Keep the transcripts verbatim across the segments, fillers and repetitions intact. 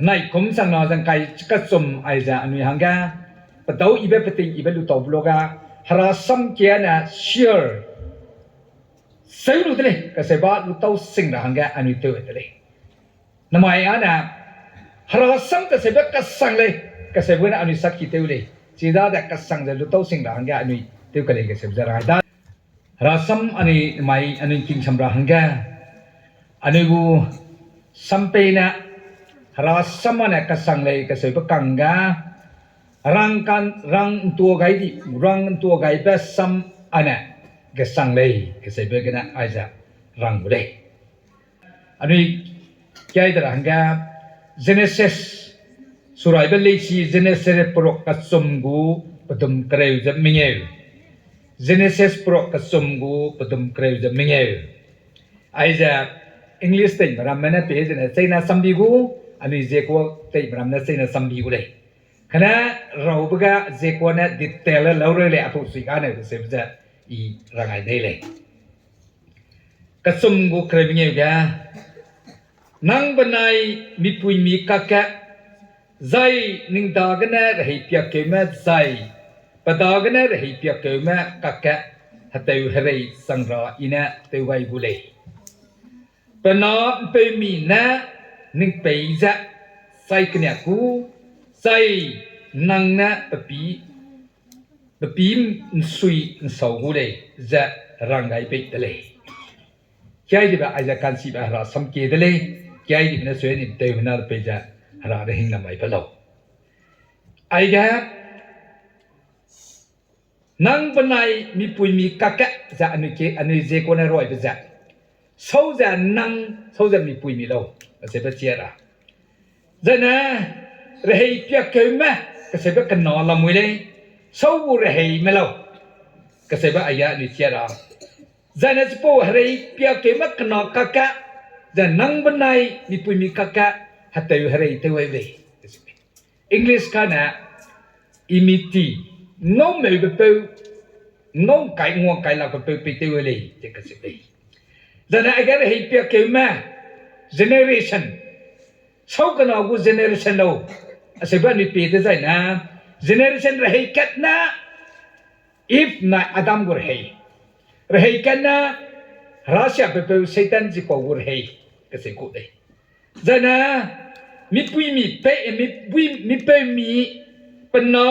Nai kum chang na zang kai kachum aize anui hangge, pedau ibe peting ibe lutau blo ga, hera sam kia ne share seu lu de lei, kaseuba lutau sing ra hangge anui tew de lei. Namai ane, hera sam kaseube kasang lei, kaseube ne anui sakki tew lei. Chidade kasang ze lutau sing ra hangge anui tew ka lei kaseu ze rai da. Hera sam anui mai anui kingsam ra hangge, anui gu sam pei ne, hera sam ane kasang lei kaseube kangge, rang kan, rang ntua gai di, rang ntua gaibe sam ane kasang lei kaseube gene aize rang gu lei. Anui kiai de ra hangge Genesis, suraibe leisi Genesis perok kachum gu pedum kereu ze mengeu. Genesis perok kachum gu pedum kereu ze mengeu. Aize English tei ramme ne pei zene cheina sambi gu, anui ziekua tei ramme ne cheina sambi gu lei. Kane raube ga ziekua ne detail lau rei lei apau sui gane kaseube ze i rangai dei lei. Kachum gu kereu mengeu ge, nang benai mipuimi kakge, zai ning dagene rehei piakeume zai, pe dagene rehei piakeume kakge, heteu herei chang ra i ne tew gai gu lei. Pe na ’mpeumi ne ning pei ze chai keniak gu, zai nang ne pe pî, pe pî ’nsui ’nsau gu lei, ze rang gai bei de lei. Kiai dibe aize kanchibe hera sam kie de lei, kiai dibe ne sui ni tew hena de pei ze hera de hing namai pe lau. Aige, nang benai mipuimi kakge ze anui kie, anui ziekua ne ruaibe ze, sau ze nang, sau ze mipuimi lau, kaseube chia ra. Zane rehei piakeume, kaseube kena lamui lei, sau gu reheime lau, kaseube aige anui chia ra. Zane chipau herei piakeume kena kakge, ze nang benai mipuimi kakge, heteu herei tew gai lei. English kane enmity, ngau meube peu, ngau kai, ngua kai lakbe peu pei tew gai lei, ze kacheu lei. Zane aige rehei piakeume, generation, sau kena gu generation lau, aseube anui pie dezaine, generation rehei kat ne, Eve nai Adam gu rehei. Rehei kat ne, herasiabe peu Satan chipau gu rehei, kaseu ku dei. Zane, mipuimi pei, mipui, mipeumi, pe na,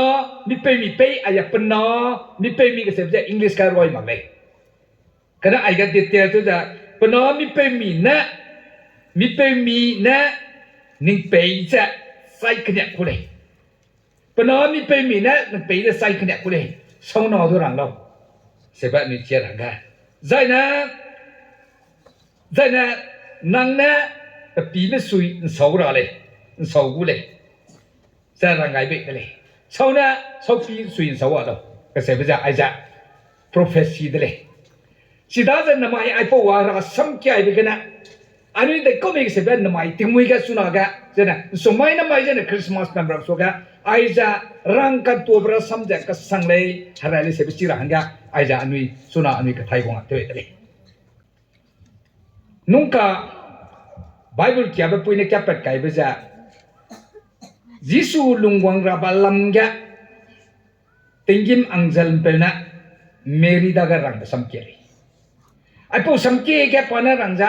mipeumi pei, aia pe na, mipeumi kaseube ze English ka ruai mak lei. Kane aige detail tew ze, pe na mipeumi ne, mipeumi ne, ning pei ze, chai keniak ku lei. Pe na mipeumi ne ning pei ze chai keniak ku lei, sau na du rang lau, seube anui chia rangge. Zaine, zaine, nang ne pe pîme sui ’nsau ra lei, ’nsau gu lei, ze rang gai bei de lei. Sau ne, sau pî sui ’nsau a lau, kaseube ze aize prophecy de lei. Chidaze namai aipau a ra samkiaibe gene, anui dei kau mei kaseube namai tingmui ge chunage, zene, ’nsumai namai zene Christmas member suage, aize rang kantuabe rasam ze kasang lei, hera lei seube chi ra hangge, aize anui chuna anui kathai guang a tew de lei. Nungka Bible kiabe pui ne kiapat kaibe ze, Jisu lungwang rabe lam ge, tinggîm angel ’mpeu ne Mary dage rangbe samkie lei. Aipau samkie ge pa ne rang ze,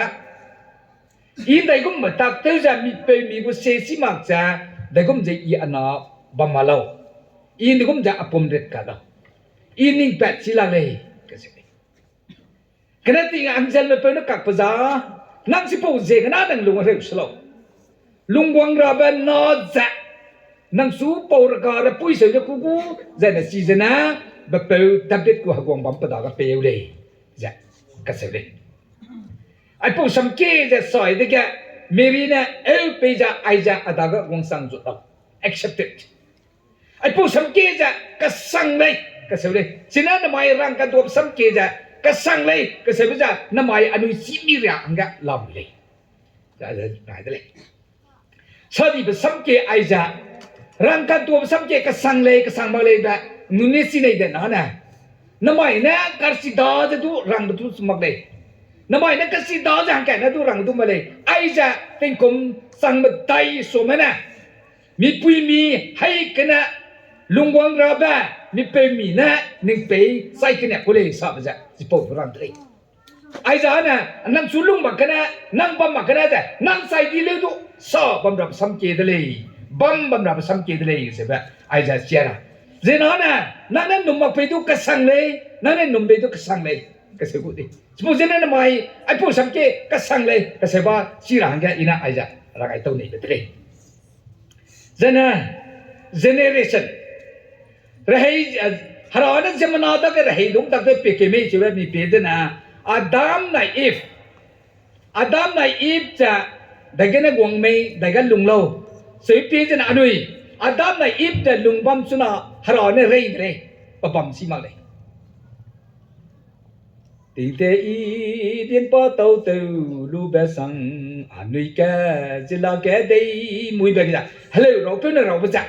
I ’ndaigumbe tak tew ze mipeumi gu sie chî mak ze, ’ndaigum ze I a na bam ma lau. I ’ndaigum ze a pum rit ka lau. I ning pat chi lak lei, kacheu lei. Kane ting angelme peu ne kakbe za, nang chipau ziegene nang lung hereu se lau. Lungwang rabe na ze, nang su pau rega re pui seu ze ku gu, zaine chizene, bepeu David gu heguang bam pe dage pei u lei, ze kacheu lei. Aipau samkie ze sai dege, Mary ne eu pei ze aize a dage guangsang zu lau. Accepted. Aipau samkie ze kasang lei, kacheu lei. Chine namai rang kaduap samkie ze kasang lei, kacheube ze namai anui chî mi ria hangge lam lei. Nai de lei. Sadibe samkie aize, rang kaduap samkie kasang lei, kasang mak lei be, nune chi nei de na ne. Namai ne karchida ze du rangbe du mak lei. Namai ne kesi da ze hangkat ne du rang du ma lei. Aize tingkum chang medai suame ne, mipuimi hei kene lungwang rabe, mipeumi ne ning pei chai kene ku lei sabe ze chipau du rang de lei. Aize ne, nang chu lung mak kene, nang bam mak kene ze, nang chai di leu du, sa bam rabe sam kie de lei, bam bam rabe sam kie de lei, sebe, aize chia ra. Zena ne, nang ne num mak pei du kesang lei, nang ne num bei du kesang lei, kese gu di. Chipau zene namai, aipau sam kie kesang lei, kese ba, chi ra hangge i ne aize, rang ai tau nei be de lei. Zene, generation. Rehei, eh, Hera ne ziemmena dage rehei lung dage pie kei mei chibe mi pie zene, Adam nai Eve. Adam nai Eve ze, daigene guang mei, daige lung lau. Seu pie zene anui, Adam nai Eve ze lung bam chuna Hera ne rei de lei, pe bam si mak lei. Tingte Eden pa tau tew lube sang, anui ke, zila ke dei muibe ge ze, heleu raupeu ne raube ze.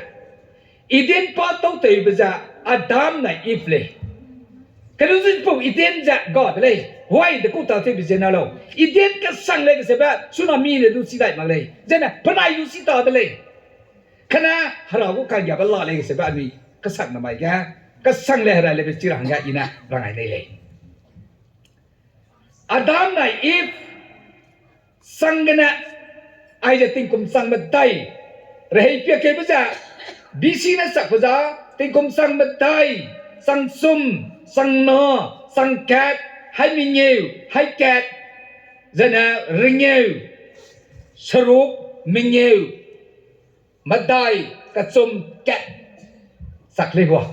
Eden pa tau tewbe ze, Adam nai Eve lei. Kelu zipau Eden ze ga de lei, huai de ku tau tewbe zena lau. Eden kesang lei kesebe, chuna mi ne du chi dai mak lei. Zene, penai du chi ta de lei. Kane, Hera gu kanggiabe la lei kesebe anui, kesang namai ge, kesang lei Hera lebe chi ra hangge i ne rang ai nei lei. Adam nai Eve, sang gene, aize tingkum chang medai, rehei pia keube ze, B C ne sakbe ze, tingkum chang medai, chang chum, chang na, chang kat, hai mengeu, hai kat, zene rengeu, seruk, mengeu, medai, kechum, kat, sak lei hua.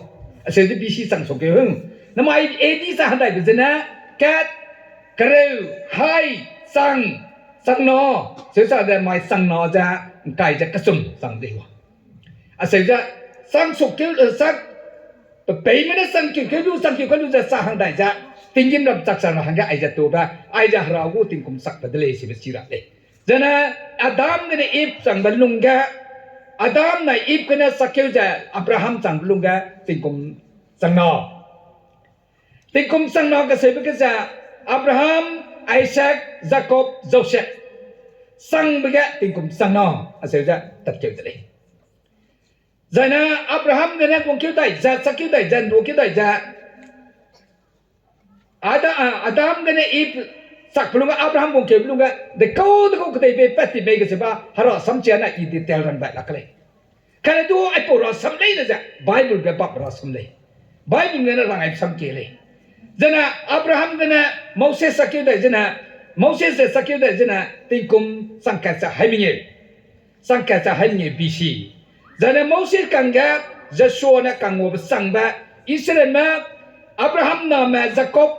Aseu ze B C chang suk keu hung. Namai A D sa handaibe zene, kat, kereu, hai, chang, chang na, seu sa de mai chang na ze, ngkai ze kechum chang lei hua. Aseu ze, chang suk keu, eh, sak, pepeime ne chang keu keu lu, chang keu keu lu ze sa hangdai ze, tinggîm ram chak chang ra hangge aize tube, aize Hera gu tingkum sakbe de lei sibe chi ra lei. Zene Adam gene Eve changbe lungge, Adam nai Eve gene sakkeu ze Abraham changbe lungge tingkum chang na. Tingkum chang na kaseube ge ze Abraham, Isaac, Jacob, Joseph. Changbe ge tingkum chang na, aseu ze tatkeu de lei. Zaine Abraham gene guangkeu dai ze, sakkeu dai ze, nduakeu dai ze. Ada-, a, Adam gene Eve chakbe lungge, Abraham guangkeube lungge, dekau dekau kedeibe pat ti mei kacheu ba, hera samchia na i detail rang dai lak lei. Kane du aipau rasam leine ze, Bible ge bam rasam lei. Bible gene rang ai sam kie lei. Zene Abraham gene Moses sakkeu dai zene, Moses ze sakkeu dai zene, tingkum changkat ze hai mengeu. Changkat ze hai mengeu B C. Zaine Moses kangge Joshua ne kangguabe changbe, Israelme, Abraham name Jacob,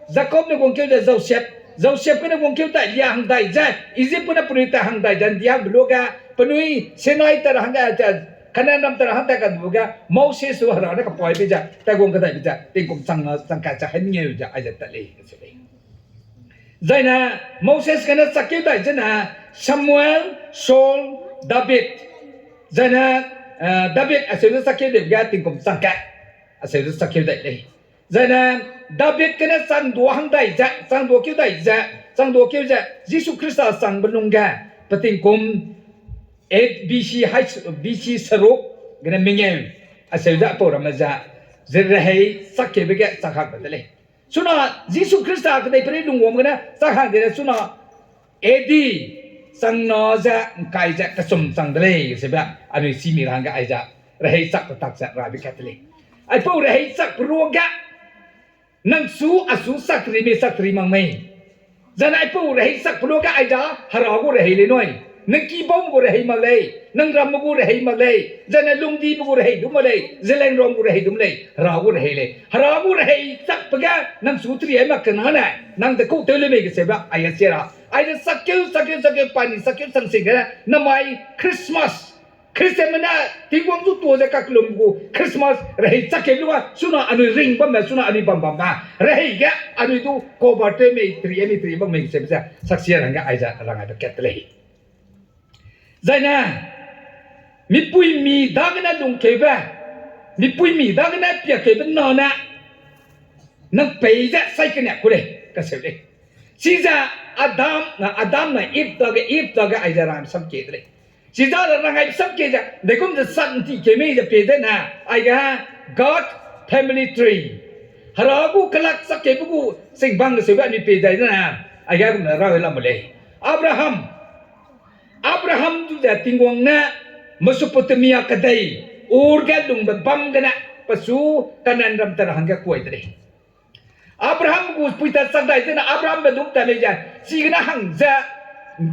Jacob ne guangkeu ze Joseph, Joseph gene guangkeu dai lia hangdai ze, Egypt gene penui tat hangdai ze ndiangbe luage, penui Sinai tat ra hangge ze, Canaan ram tat ra hangge tat kaduge, Moses du hera ne kapaîbe ze, tat guang kedaibe ze, tingkum chang na, changkat ze hai mengeu ze, aize tat lei, kacheu lei. Zaine Moses gene sakkeu dai zene Samuel, Saul, David. Zaine, eh, David aseu ze sakkeu daibe ge tingkum changkat. Aseu ze sakkeu dai lei. Zaine David gene changdua hangdai ze, changduakeu dai ze, changduakeu ze, Jisu Khrista changbe lungge, pe tingkum eight B C hai, B C seruk gene mengeu. Aseu ze aipau ramme ze, ze rehei sakkeube ge chakhakbe de lei. Chuna Jisu Khrista kedeiperei lungwang gene chakhak dene chuna A D chang na ze ngkai ze kechum chang de lei, seube anui chîmi ra hangge aize rehei chakbe tak ze rabe kat de lei. Aipau rehei chakbe ruage, nang su a su sak teri mei sak teri mak mei. Zaine aipau rehei chakbe luage aize hera gu rehei lei nui. Nang kibaume gu rehei mak lei, nang ramme gu rehei mak lei, zaine lungdibe gu rehei du mak lei, zelengram gu rehei du mak lei, hera gu rehei lei. Hera gu rehei chakbe ge nang su teri ai mak kena ne, nang dekau tew lei mei kacheube aize chia ra. Aize sakkeu, sakkeu, sakkeu, pani sakkeu chang sing gene, namai Christmas Christianme ne Tingwang zu tuâ ze kakellum gu Christmas rehei chakkeube lungge, chuna anui ring bamme, chuna anui bam bamme, rehei ge anui du cover tew mei, teri mei, teri bam mei kacheube ze saksia rangge aize rang aibe kat de lei. Zaine, mipuimi dagene lungkeube, mipuimi dagene piakeube na ne, nang pei ze sai kene ku lei, kacheu lei. Chize Adam, Adam ne Eve dage, Eve dage aize rang sam kie de lei. Chize rang ai sam kie ze, degum ze sat ’nti kie mei ze pie de ne, aige God family tree. Hera gu kelak sak kebe gu singbang ge seube anui pie dai de ne, aige gum ne ra lam lei. Abraham, Abraham du ze Tingwang ne Mesopotamia kedei, Ur ge lungbe bam gene, pesu Kanaanram ta ra hangge kuai de lei. Abraham gu pui ta chak dai zene Abrahambe dum ta lei ze, chigene hang ze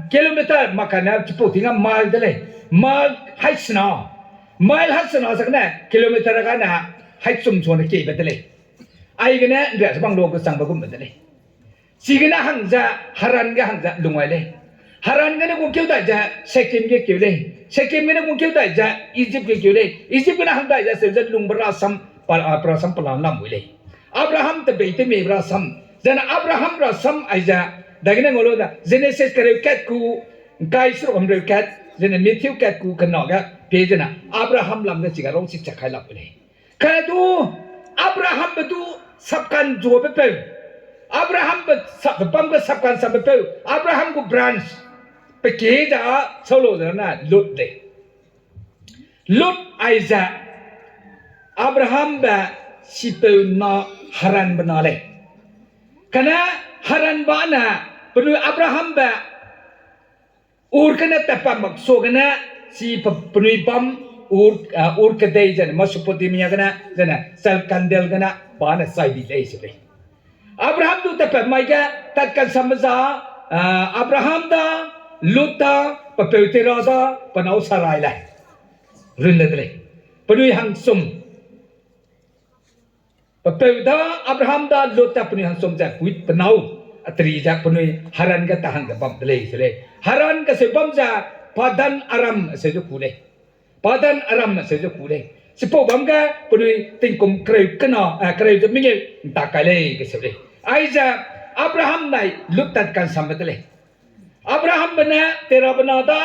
kilometer makane chipau ting a mile de lei. Mile hai sena. Mile hai sena zagene kilometer gane hai chum chone kiebe de lei. Aigene ’nria ze bang lu gu changbe gumbe de lei. Chigene hang ze Haran ge hang ze lung ai lei. Haran gene gu keu dai ze Shekem ge keu lei. Shekem gene gu keu dai ze Egypt ge keu lei. Egypt gene hang dai ze seu ze lungbe rasam, pa-, a, rasam pelam lam wi lei. Abraham tebei temiebe rasam. Zene Abraham rasam aize, dagene ngau lu ze Genesis kereu kat ku, ’ngkai seruk hemreu kat, zene Matthew kat ku kena ge pie zene Abraham lam ge chiga rau chik chak kai lak wi lei. Kane du Abrahambe du sapkan zuabe peu, Abrahambe sap-, bam ge sapkan sambe peu, Abraham gu branch, pe kie ze sau lu ze ne Lot lei. Lot aize Abrahambe sipeu na Haranbe na lei. Kane Haranbe ne penui Abrahambe Ur gene tatpat mak suagene, chi pe-, penui bam Ur, a, Ur kedei zene Mesopotamia gene, zene Chal Kandel gene pa ne chai di lei se lei. Abraham du tatpat mai ge, tat kansambe za, a, Abraham da, Lot da, pe peu Tera da, pe nâu Sarai lei. Run le de lei. Penui hangsum. Pe peu da, Abraham da, Lot da penui hangsum ze pui pe nâu, a teri ze penui Haran ge ta hang ze bam de lei se lei. Haran kaseu bam ze Padan Aram aseu ze ku lei. Padan Aram aseu ze ku lei. Chipau bam ge penui tingkum kereu kena, a, kereu ze mengeu ’ntak kai lei kaseu lei. Aize Abraham nai Lot tat kansambe de lei. Abrahambe ne Terabe na da,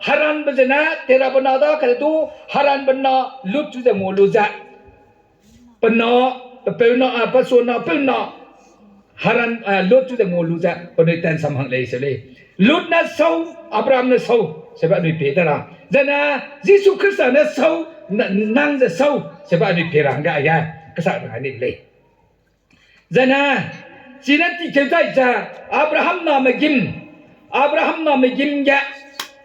Haranbe zene Terabe na da, kane du Haranbe na Lot chu ze ngua lu ze pe na, pe peu na, a, pe sua na, peu na, Haran, a, Lot chu ze ngua lu ze penui tansam hang lei se lei. Lot ne sau, Abraham ne sau, sebe anui pie de ra. Zene Jisu Khrista ne sau, n-, nang ze sau, sebe anui pie ra hangge aige, kasa ra ni lei. Zene, chine ’ntikeu dai ze, Abraham name gîm, Abraham name gîm ge,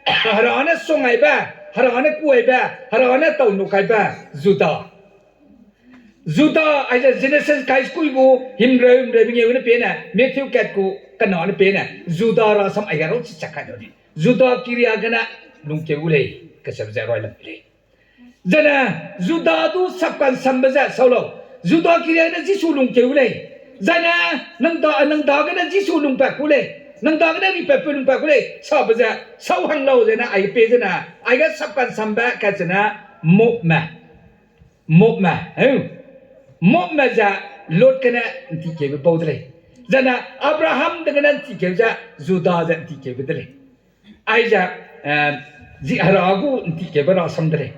Hera ne suangaibe, Hera ne kuaibe, Hera ne tau nu kaibe, Juda. Juda, aize Genesis kai skui gu, himreu, himreu mengeu ne pie ne, Matthew kat gu, kena ne pie ne, Juda rasam aige rau chi chak kai dau di. Juda kiria gene, lungkeu gu lei, kasebe ze roi lam lei. Zene, Juda du sapkan sambe ze sau lau. Juda kiria ne Jisu lungkeu lei. Zene, nang da, nang dagene Jisu lungpat ku lei. Nang dagene ripatpeu lungpat ku lei. Sabe ze, sau hang lau zene, aige pie zene, aige sapkan sambe kat zene, Moabme. Moabme, heu. Moabme ze, Lot gene ’ntikeube bau de lei. Zene, Abraham dagene ’ntikeu ze, Juda ze ’ntikeube de lei. Aize, eh, zi Hera gu ’ntikeube rasam de lei.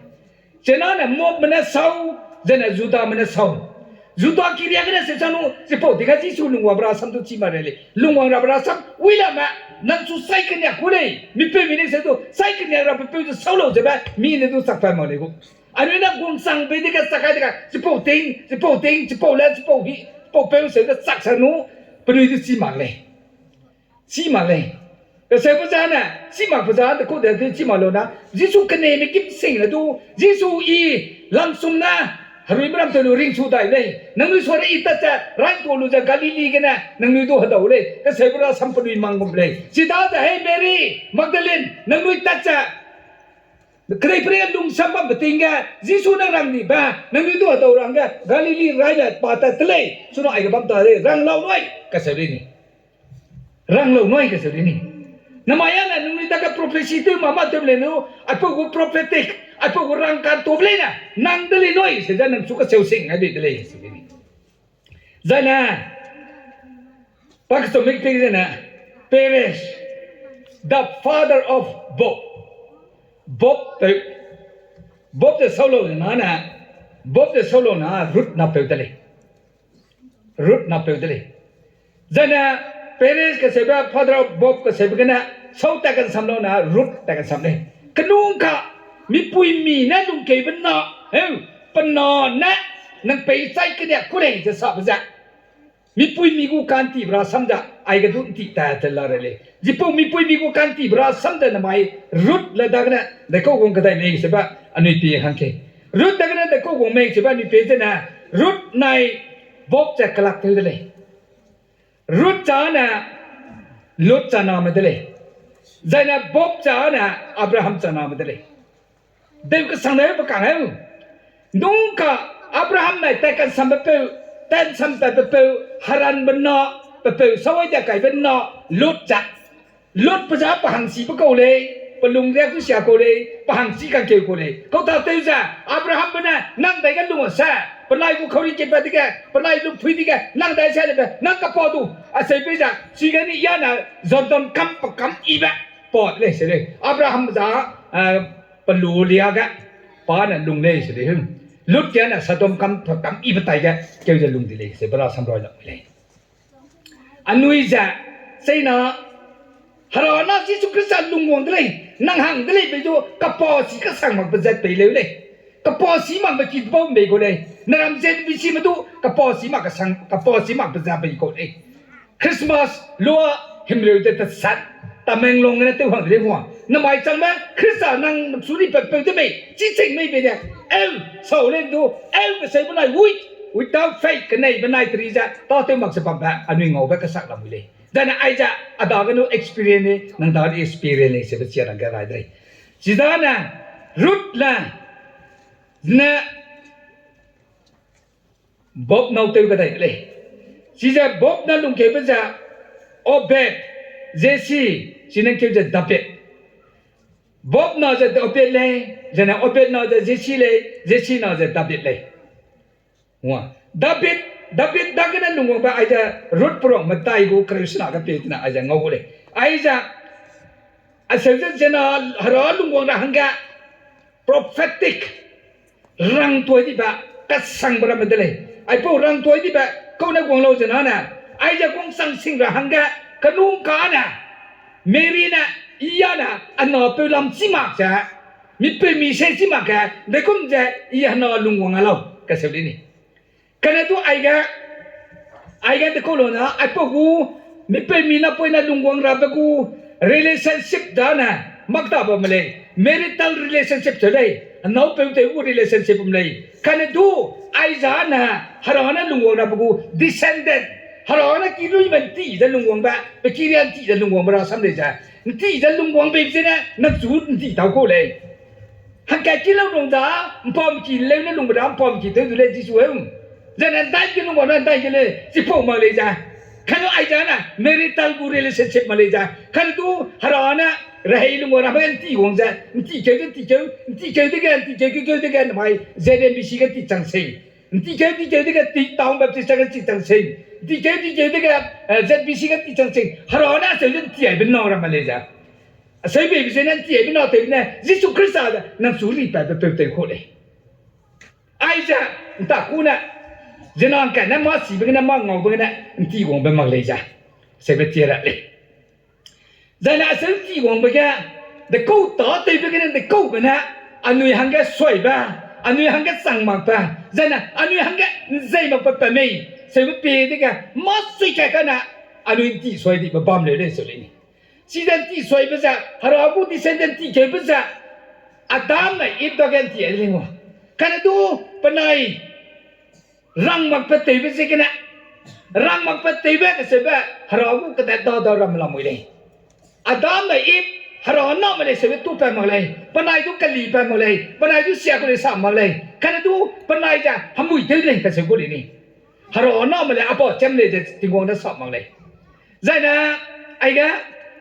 Chena ne Moabme ne sau, zene Judame ne sau. Juda kiria gene seu sa nu, chipau di ga Jisu lungwang rasam du chi ma re lei. Lungwang rabe rasam, wi lame, nang chu sai kenia ku lei. Mipeumi ne seu du, sai kenia rabe peu ze sau lau zebe, mi ne du chakpat mak lei gu. Anui ne gungsang bei de ga chak kai de ga, chipau ting, chipau ting, chipau le, chipau hi, chipau peu seu de chak sa nu, penui du chi mak lei. Chi mak lei. Kaseube zane, chi makbe za de kau de, chi mak lu na, Jisu keneme gîm sing le du, Jisu I langsum ne, heruime ram tew lu ringchu dai lei. Nangnui suare I tat ze, raituâ lu ze Galili gene, nangnui du hedau lei. Kaseube rasam penui mang gum lei. Chidaze hei Mary Magdalene, nangnui tat ze, kedeiperei lungsam bambe ting ge, Jisu ne rang dibe, nangnui du hedau ra hangge, Galili rai le pa tat de lei, chuna aige bam ta lei, rang lau nui, kaseu lei ni. Rang lau nui, kaseu lei ni. Namai ane nangnui dage prophecy tew ma ma tew lei nu, aipau gu prophetic, aipau gu rangkantube leine, nang de lei nui, se ze nang chu kaseu sing ai dui de lei, se lei ni. Zaine, pa kechum mik pik zene, Perez, the father of Boaz. Boaz peu, Boaz ze sau lau na ne, Boaz ze sau lau na Ruth napeu de lei. Ruth napeu de lei. Zaine, Perez kacheube, father of Boaz kacheube gene, sau tat kansam lau na Ruth tat kansam lei. Kenungka, mipuimi ne lungkeube na, heu, pe na ne, nang pei chai kene ku lei ze sabe ze. Mipuimi gu ka'ntibe rasam ze, aige du ’nti tat te la re lei. Chipau mipuimi gu ka'ntibe rasam ze namai Ruth le dagene, dekau guang kedai mei sebe, anui pie hangke. Ruth dagene dekau guang mei sebe anui pie zene, Ruth nai Boaz ze kelak tew de lei. Ruth chane Lot chaname de lei. Zaine Boaz chane Abraham chaname de lei. Deu kesang deu pe kang heu. Nungka Abraham nai tat kansambe peu, tat nsam patbe peu, Haranbe na, pe peu sawai dia kaibe na, Lot ze. Lotbe ze pe hangchibe kau lei, pe lungriak du sia kau lei, pe hangchi kangkeu kau lei. Kau tatew ze, Abrahambe ne, nang dai ge lung se, penai gu kauri kepat dege, penai lungpui dege, nang dai se lebe, nang kapa du, acheupeu ze, chigene yane, Jordan kam pe kam yibe, pa lei se lei. Abraham za, eh, pe lu lia ge, pa ne lung lei se lei. Lot ge ne Sodom kam pe kam yibe tai ge, keu ze lung di lei, se bera samroi la lei. Anui ze, seina, Hera na Jisu Khrista lungwang de lei, nang hang de lei bei du, kapa si kasang makbe zat pei leu lei. Kapa si makbe ki bau bei kau lei. Naram zat bi sime du, kapa si mak kasang, kapa si makbe zat bei kau lei. Christmas lua himreu de tesat, Tamenglong ne tew hang de lei hua. Namai changme Khrista nang suri pe peu de mei, chi ching mei bei de. Eu, sau lei du, eu keseu benai, with, without faith, keneibe nai teri ze, tatew mak se bambe, anui ngaube kesak lamui lei. Zane aize, a dagene experience lei, nang dagene experience lei, sebe chia rangge rai de lei. Chidane, Ruth le, ne, Boaz nâu tew kedai de lei. Chize Boaz ne lungkeube ze, Obed, Jesse, chine keu ze David. Boaz na ze Obed lei, zene Obed na ze Jesse lei, Jesse na ze David lei. David, David dagene lungwangbe aize Ruth perang medai gu kereu sena ge pie tene aize ngau gu lei. Aize, aseu ze zena Hera lungwang ra hangge prophetic rangtuai dibe, kasangbe ramme de lei. Aipau rangtuai dibe, kau ne guang lau zena ne, aize kung sangsing ra hangge, kenungka ne, Mary ne, i a ne, a napeu lam chi mak ze, mipeumi se chi mak ge, dekum ze, i hena lungwang a lau, kaseu lei ni. Kane du aige, aige dekau lu na, aipau gu, mipeumi napoine lungwang rabe gu, relationship dane, mak ta bamme lei, marital relationship cheu lei, naupeu tew gu relationship bam lei. Kane du, aize ne, Hera ne lungwang rabe gu, descendant, Hera ne kiluime ’nti ze lungwangbe, pe kiria ’nti ze lungwangbe rasam lei ze. ’Nti ze lungwang bei zene, nang chu ’nti tau kau lei. Hangkat ki lau lung da, ’mpamki leu ne lungbe da, ’mpamki tew du lei Jisu heu. Zene ’ndai ki lungwang ne ’ndai ki lei, chipau mak lei ze. Kane aize ne, marital gu relationship mak lei ze. Kane du, Hera ne, rehei lungwang rabe ’nti wang ze, ’nti keu de ’nti keu, ’nti keu dege, ’nti keu keu keu dege, namai, Z M B C ge ’nti chang sei. ’Nti keu, ’nti keu dege, ’nti Town Baptist ge ’nti chang sei. ’Nti keu, ’nti keu dege, eh, Z B C ge ’nti chang sei. Hera ne acheu ze ’nti aibe nâu ramme lei ze. Acheu beibe zene ’nti aibe nâu tewbe ne, Jisu Khrista ze, nang chu ri patbe peu tew kau lei. Aize, ’nta ku ne, zena ’ngkai ne mâ chibe gene mâ ngaube gene, ’nti wangbe mak lei ze. Acheube tie ra lei. Zaine acheu ’nti wangbe ge, dekau tâtewbe gene dekaube ne, anui hangge suaibe, anui hangge chang makbe, zaine anui hangge ’nzei makbe pe mei, acheube pie dege, mâ chui kai kane, anui ’nti suai dibe bam leu lei seu lei ni. Chide ’nti suaibe ze, Hera gu descendant ’nti keube ze, Adam nai Eve dage ’nti ai lei ngua. Kane du penai rang makbe tewbe ziegene, rang makbe tewbe kacheube, Hera gu kedat da da ramme lamui lei. Adam nai Eve, Hera name lei seube tupat mak lei, penai du kelipat mak lei, penai du sia gu lei sa mak lei, kane du penai ze hemui tew lei kacheu gu lei ni. Hera name lei, a pa cham lei ze Tingwang ne sa mak lei. Zaine, aige,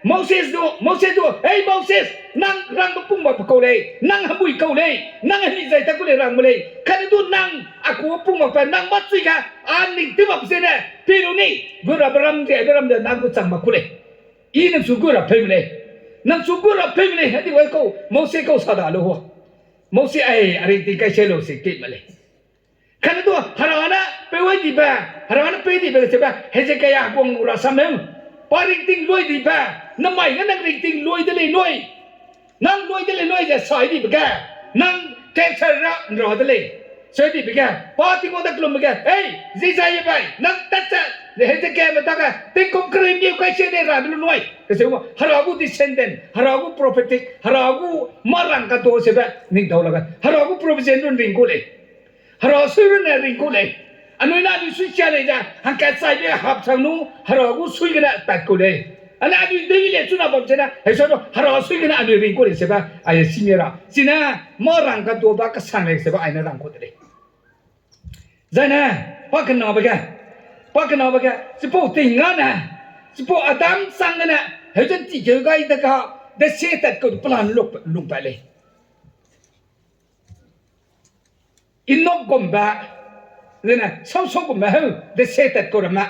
Moses du, Moses du, Hei Moses, nang rangbe pung makbe kau lei, nang hemui kau lei, nang heli zai ta gu lei rangme lei, kane du nang a ku pung makbe nang mâ chui ga, a ning tew makbe zene, pie lu ni, gu rabe ram, riaibe ram ze nang gu chang mak ku lei. I nang chu gu ra peu me lei. Nang chu gu ra peu me lei, hedi wai kau, Moses kau sa da lu ho. Moses ai, a ringting kai se lu se kei me lei. Kane du, Hera ne peu ai dibe, Hera ne peu dibe, sebe, Hezekiah heguang gu rasam heu. Pa ringting lui dibe, namai ge nang ringting lui de lei lui. Nang lui de lei lui ze sai dibe ge, nang cancer ra nra de lei. Sai dibe ge, pa Tingwang da kelumbe ge, ei, zi zai ye bai, nang tat ze, le he ze ge me dage, tingkum kerim ye kai se de ra de lui. Kese ma, Hera gu descendant, Hera gu prophetic, Hera gu marang kado sebe, ning dau lage. Hera gu provision run ring gu lei. Hera sui runne ring gu lei. Anui na anui sui chia lei ze, hangkat chaibe hap chang nu, Hera gu sui gene pat gu lei. Ane anui dei le chuna bam zene, hei sa nu, Hera sui gene anui ring gu lei sebe, ai simi ra. Sine, marang kado ba kesang lei sebe, ai ne rang gu de lei. Zaine, pa kenabe ge, pa kenabe ge, chipau ting gane, chipau Adam chang gene, heu ze ti keu gai de ga, desie tat kau plan luk, lungpat lei. Enok gumbe, zene, sau sau gumbe heu, desie tat kau ramme.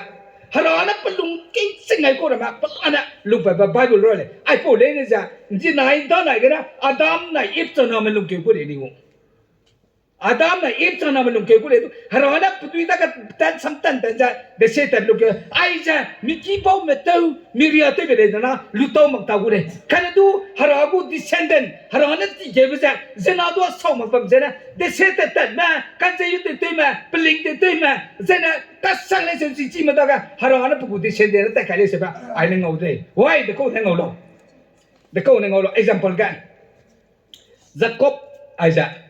Hera ne pelung kei ching gai kau ramme, pelane lungpatbe Bible roi lei. Aipau leine ze, nzinai danai gene, Adam nai Eve chaname lungkeu gu lei ni gu. Adam nai Eve chaname lungkeu gu lei du, Hera ne pedui dage tat sam tan tan ze, desie tat lungkeu. Aize, miki bau meteu, miriatewbe lei dana, lutau mak ta gu lei. Kane du, Hera gu descendant, Hera ne ti keube ze, zena du a sau mak bam zene, desie tat tatme, kanzei yu tew tewme, peling tew tewme, zene, kasang lei seu chi chime dage, Hera ne pe gu descendant ne tat kai lei seube, ai ne ngau de lei. Wai, dekau ne ngau lau. Dekau ne ngau lau, example ge. Jacob, aize.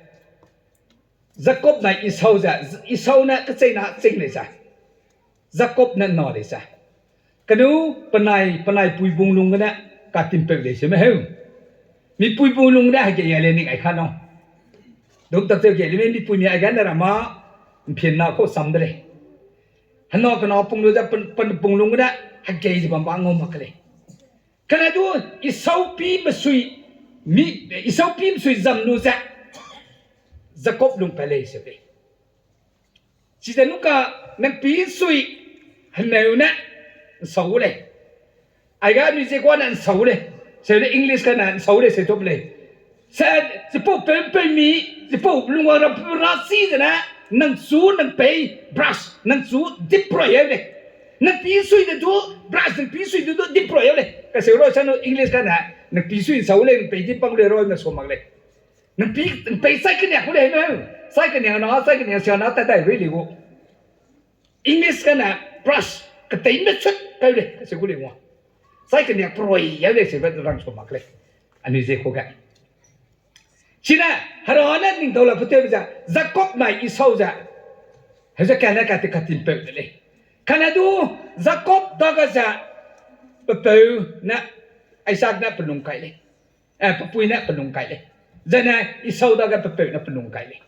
Jacob nai Esau ze, Esau ne kecheîna ching lei ze. Jacob ne na lei ze. Kanu penai, penai puibung lung gene katimpeu lei seme heu. Mi puibung lung gene hegei a lei ning ai ka nau. Dum tak cheu ge lei mi puimi aigene ra ma, mpin na kau sam de lei. Hena kena pung lu ze pen, pen pung lung gene hegei ze bam ba ngau mak ke lei. Kane du Esau pi mesui, mi, Esau pi mesui zam lu ze, Jacob lungpat lei seu lei. Chize nuka nang pi sui heneu ne nsau lei. Aiga anui ze kuane nsau lei. Seu lei English kane nsau lei seu top lei. Se, chipau peu peu mi, chipau lungwang ram peu ra si zene, nang chu nang pei brush, nang chu dip roi eu lei. Nang pi sui de du brush, nang pi sui de du dip roi eu lei. Kaseu roi sanu English kane, nang pi sui nsau lei, nang pei dip bang lei roi na so mak lei. Nang pi, nang pei sai keniak gu lei me. Sai keniak na, sai keniak sia na ta dai rui lei gu. English kane brush, keteime chut kau lei, kaseu gu lei ngua. Sai keniak peroi eu lei seube rang so mak lei. Anui ze ku ge. Chine, Hera ne ningdau la petewbe ze, Jacob nai Esau ze. Heze kane kate katimpeu de lei. Kane du, Jacob dage ze, pepeu ne, Isaac ne pelung kai lei. Eh, pepui ne pelung kai lei. Zene, Esau dage pepeu ne pelung kai lei.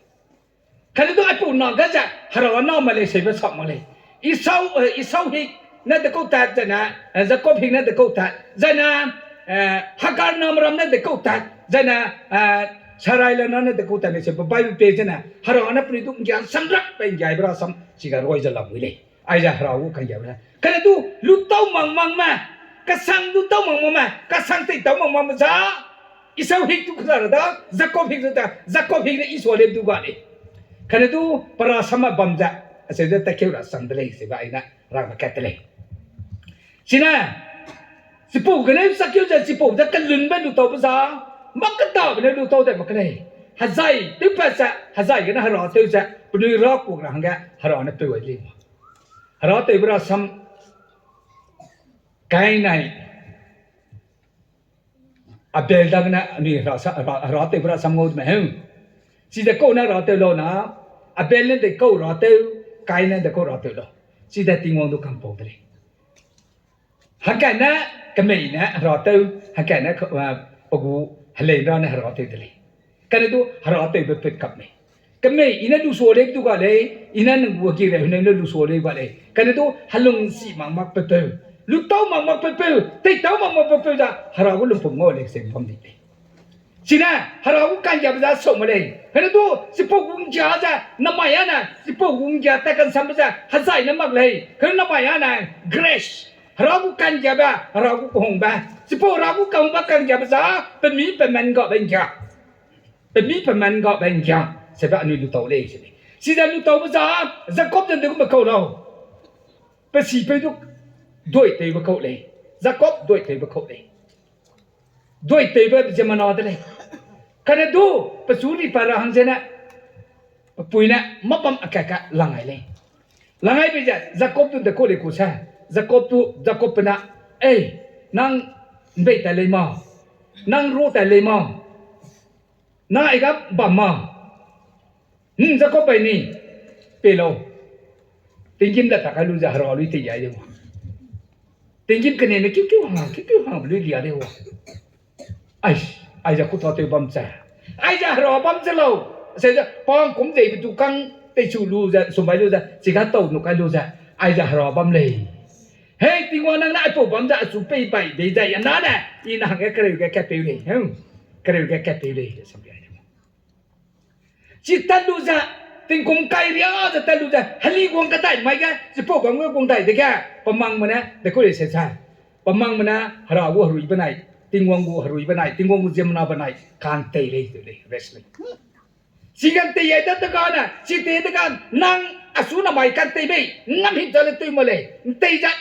Kane du aipau na ga ze, Hera name lei seube sak mak lei. Esau, eh, Esau hik ne dekau tat, zene, eh, Jacob hik ne dekau tat, zene, eh, Hagar name ram ne dekau tat, zene, eh, Sarai le na ne dekau tat lei seube Bible page zene, Hera ne penui du nggian samrak pe nggiaibe rasam, chiga roi ze lamui lei. Aize Hera gu kanggiabe ne. Kane du, lutau mang mang me, kasang lutau mang mang me, kasang teitau mang mang me za, Esau hik du keza ra da, Jacob hik du ta, Jacob hik ne Esau lei du ga lei. Kane du, pe rasam a bam ze, aseu ze tatkeu rasam de lei, seube aine, rangbe kat de lei. Chine, chipau gene sakeu ze, chipau ze kelunbe lutaube za, mak kedabe ne lutau de mak ke lei. Hezai, tewpat ze, hezai gene Hera tew ze, penui ra kuk ra hangge, Hera ne peu ai lei ma. Hera tewbe rasam, Kain nai, Abel dagene anui Hera sa, Hera, Hera tewbe rasam ngau de me heu. Chize kau ne Hera tew lau na, Abel ne dekau Hera tew, Kain ne dekau Hera tew lau. Chize Tingwang du kampau de lei. Hangkatne kemei ne Hera tew, hangkatne, eh, pe gu helei ra ne Hera tew de lei. Kane du Hera tewbe pet kap mei. Kemei, i ne lusua lei du ga lei, i ne nang gu hegire hune ne lusua lei ga lei. Kane du helung si mak mak pepeu. Lutau mak mak pepeu, teitau mak mak pepeu da, Hera gu lumpum ngau lei se bam di lei. Chine, Hera gu kanggiabe za sau mak lei. Kane du, chipau gu nggia ze, namai ane, chipau gu nggia tat kansambe ze, hezai ne mak lei. Kane namai ane, grace. Hera gu kanggiabe, Hera gu kehungbe. Chipau Hera gu kehungbe kanggiabe za, pemi pemen gabe nggia. Pemi pemen gabe nggia, sebe anui lutau lei se lei. Chize lutaube za, Jacob ze degumbe kau lau. Pe sipeu du dui tewbe kau lei. Jacob duitewbe kau lei. Duitewbe ziemmena de lei. Kane du, pechu ri pa ra hang zene, pepui ne mâ bam a kat kat lang ai lei. Lang ai bei ze Jacob du de kau lei ku se. Jacob du, Jacob pe na, Ei, nang ’mbei tat lei ma? Nang ru tat lei ma? Na ai ga bam ma? Hmm, Jacob bai ni, pei lau. Tinggîm le ta kai lu ze hera lui tei ai de wa. Tinggîm keneme kiu kiu hang, kiu kiu hang lui lia de wa. Ai, aize kû tâtew bam ze, aize hera bam ze lau. Aseu ze pangkum zeibe du kang teichu lu ze, sumbai lu ze, chiga tau nu kai lu ze, aize hera bam lei. Hei, Tingwang nang ne aipau bam ze achu pei bai bei zai a na ne, i na hangge kereu ge kat peu lei. Kereu ge kat peu lei, aseu lei. Chi tat lu ze, tingkum kai ria ze tat lu ze, heli guang kadai mai ge, chipau bam ge guang dai dege, pe mangme ne, de kau lei se ze. Pe mangme ne, hera gu herui benai, Tingwang gu herui benai, Tingwang gu ziemmena benai, kantei lei, tei lei, rest lei. Chigam tei ai da dega ne, chi tei dega, nang achu namai kantei bei, ngam hit za le tew ma lei, ’ntei ze,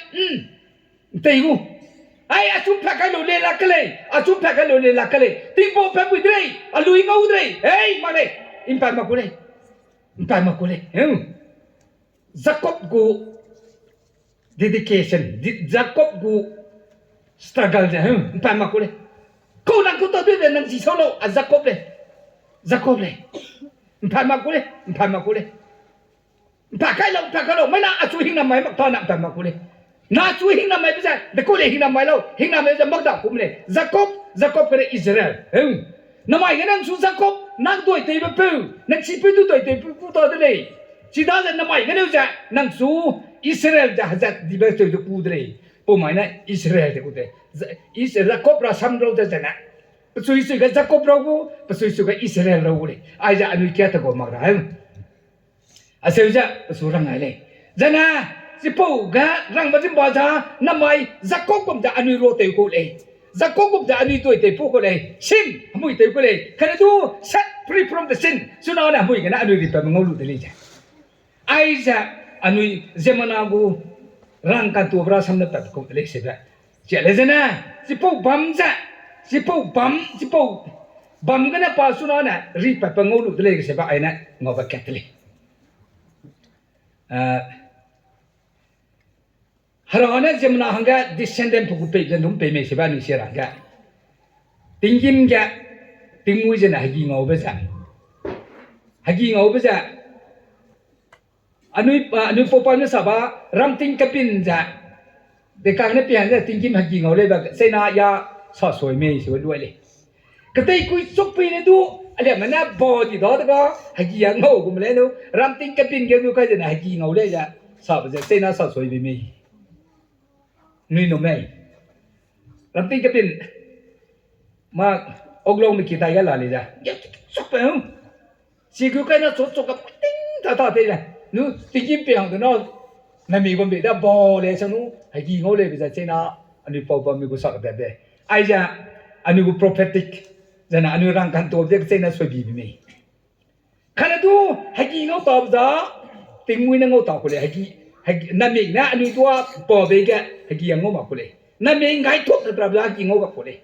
’ntei gu. Ai, achu ’mpat kai lu le lak ke lei, achu ’mpat kai lu le lak ke lei. Tingpau pat bui de lei, alui ngau de lei. Ei, mak lei, ’mpat mak ku lei. ’Mpat mak ku lei. Jacob gu dedication, di-, Jacob gu struggle ze, ’mpat mak ku lei. Kau nang kau tâ dui de nang chi sau lau, a Jacob lei. Jacob lei. ’Mpat mak ku lei, ’mpat mak ku lei. ’Mpat kai lau, ’mpat kai lau, mai na achu hingnam mai mak ta na ’mpat mak ku lei. Na achu hingnam mai be ze, de kau lei hingnam mai lau, hingnam mai ze mak da kum lei. Jacob, Jacob kere Israel. Namai ge nang chu Jacob, nang duitewbe peu, nang chipeu du duitewbe peu ku ta de lei. Chidaze namai ge leu ze, nang chu Israel ze hezat dibe teu ze ku de lei. Pau mai ne Israel ze ku de. Is-, Jacob rasam rau ze zene. Pechui sui ge Jacob rau gu, pechui sui ge Israel rau gu lei. Aize anui kia te gau mak ra. Aseu ze pechu rang ai lei. Zene, chipau ge rangbe zimba za, namai Jacob gum ze anui ruatew kau lei. Jacob gum ze anui duitewpeu kau lei. Sin, hemui tew kau lei. Kane du, set free from the sin. Chuna ne hemui gene anui ripatme ngau lu de lei ze. Aize anui ziemmena gu rangkantube rasam ne pat kau de lei sebe. Chia lei zene, chipau bam ze, chipau bam, chipau bam gene pa chuna ne ripatbe ngau lu de lei sebe aine ngaube kat de lei. Hera ne ziemmena hangge descendant pe gu pei ze num pei mei sebe anui si ra hangge. Tinggîm ge, tingmui zene hegi ngaube ze. Hegi ngaube ze. Anui, a, anui pau pa ne sa ba, ramting kepin ze. Dekang ne pian ze tinggîm hegi ngau lei ba, seina ya sa sui mei sebe luai lei. Keteikui chukpui ne du, aliame ne ba di da dega, hegi a ngau gum lei nu, ramting kepin ge nu kai zene hegi ngau lei ze, sabe ze, seina sa sui be mei. Nui nu mei. Ramting kepin, ma, oklongme ki tai ga la lei ze. Ge chukpe hu. Sigu kai na chu chu ka ting ta ta tei le. Nu tinggîm pe hang de na. Nami bam bei da ba lei sa nu, hegi ngau lei be ze seina, anui pau pa mi gu sa ka be be. Aize, anui gu prophetic, zene anui rangkantube ze seina sui bi bi mei. Kane du, hegi ngau ta be za, tingmui ne ngau ta ku lei, hegi, hegi, nami ne anui dua pa bei ge, hegi a ngau mak ku lei. Nami ngai tuak de pra be za, hegi ngau ga ku lei.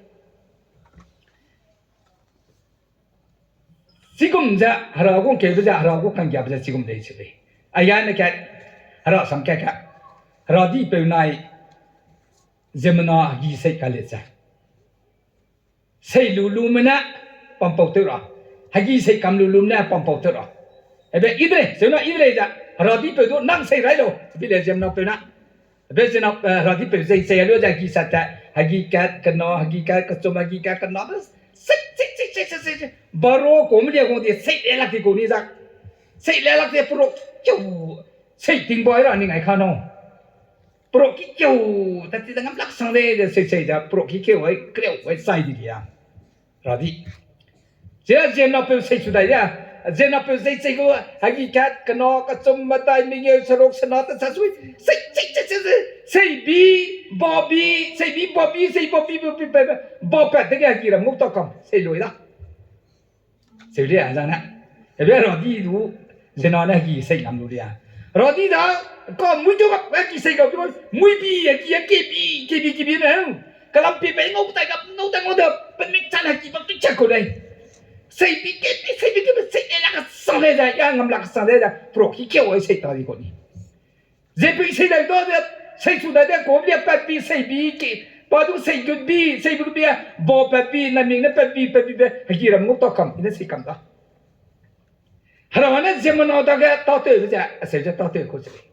Chigum ze, hera gu keube ze, hera gu kanggiabe ze chigum lei se lei. Aia ne kat, hera sam kat ka. Hera dipeu nai, ziemmena hegi sei ka le ze. Sei lu lume ne pampau tew ra. Hegi sei kam lu lume ne pampau tew ra. Ebe idre, seuna idre ze, hera dipeu du nang sei rai lau, bi le ziemmenapeu na. Ebe ziemmena, eh, hera dipeu zei sei lu ze hegi sat te, hegi kat kena, hegi kat kechum, hegi kat kena, sei, sei, sei, baro kum lia gu di, sei le lak di gu ni za. Sei le lak di pro, kiu, sei tingbai ra ning ai ka nau. Pro ki kiu, tat ti da ngam lak sang de, de sei sei da, pro ki kiu ai, kreu ai sai di lia. Hera di. Zia ziemmenapeu sei chu dai dia. Ziemmenapeu zei zei gu, hegi kat kena, kechum, matai, mengeu, seruk, sena, ta sa sui. Sei, sei, sei, sei, sei. Sei bi, ba bi, sei bi, ba bi, sei ba bi, ba bi, ba bi, ba pat dege hegi ram ngau ta kam. Sei lui da. Sei lia zang na. Ebe hera di du, ziemmena ne hegi sei ngam lu lia. Hera di da, ka mui tu gap, a ki sei gap tu, mui bi, a ki, a ki bi, ki bi, ki bi ne. Kalam pi pe ngau tai gap, ngau tai ngau da, pe mik chan a ki ba picture kau dai. Sei bi ke, sei bi ke, sei le la ka sang le da, ya ngam la ka sang le da, pro ki ke o sei ta di ko ni. Ze pi sei dai do ze, sei su dai de ko bia pat bi, sei bi ki, pa du sei gut bi, sei bi bi, bo pat bi, na ming ne pat bi, pat bi be, a ki ram ngau ta kam, i ne sei kam da. Hera ne ziemmena dage tâtewbe ze, aseu ze tâtew kau ze lei.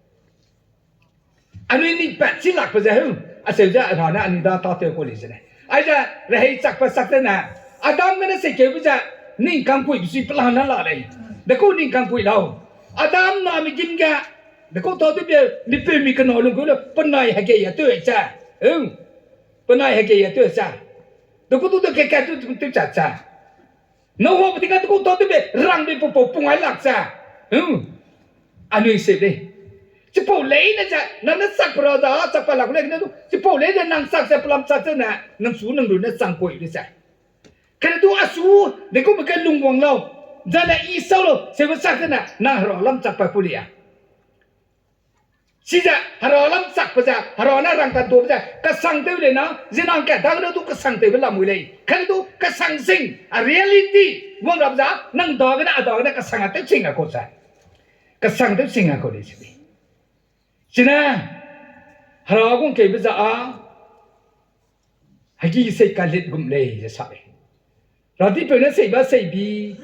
Anui ning pat chi lakbe ze heu, aseu ze Hera ne anui da tâtew kau lei ze lei. Aize rehei chakbe sak zene, Adam gene seikeube ze, ning kangkuibe sui pelane la lei. Dekau ning kangkui lau. Adam na mi gim ge, dekau tâtewbe, mipeumi kena lung keu le, penai hegei a tew ze. Heu, penai hegei a tew ze. Dekau du de ke ke tu tu chat ze. Noa pe tingga dekau tâtewbe rangbe pau pau pung ai lak ze. Hmm. Anui se lei. Chipau leine ze, nang ne chak pe ra da, chak pa lak lei ne du. Chipau leine nang chak ze, pelam chak ze ne, nang su nang lu ne chang kui de ze. Kane du a su, dekau me ke lungwang lau. Zane i sau lau, seube chak ze ne, nang Hera lam chak pa pu lei a. Chize Hera lam chakbe ze, Hera ne rangkantuabe ze, kesang tew lei na, zinang kat dagene du kesang tewbe lamui lei. Kane du kesang sing, a reality, wang rap ze, nang dagene, a dagene kesang a tew sing a kau ze. Kesang tew sing a kau lei se lei. Chine, Hera gungkeube ze a, hegi sei kalit gum lei ze sa lei. Radipeu ne seiba seibi,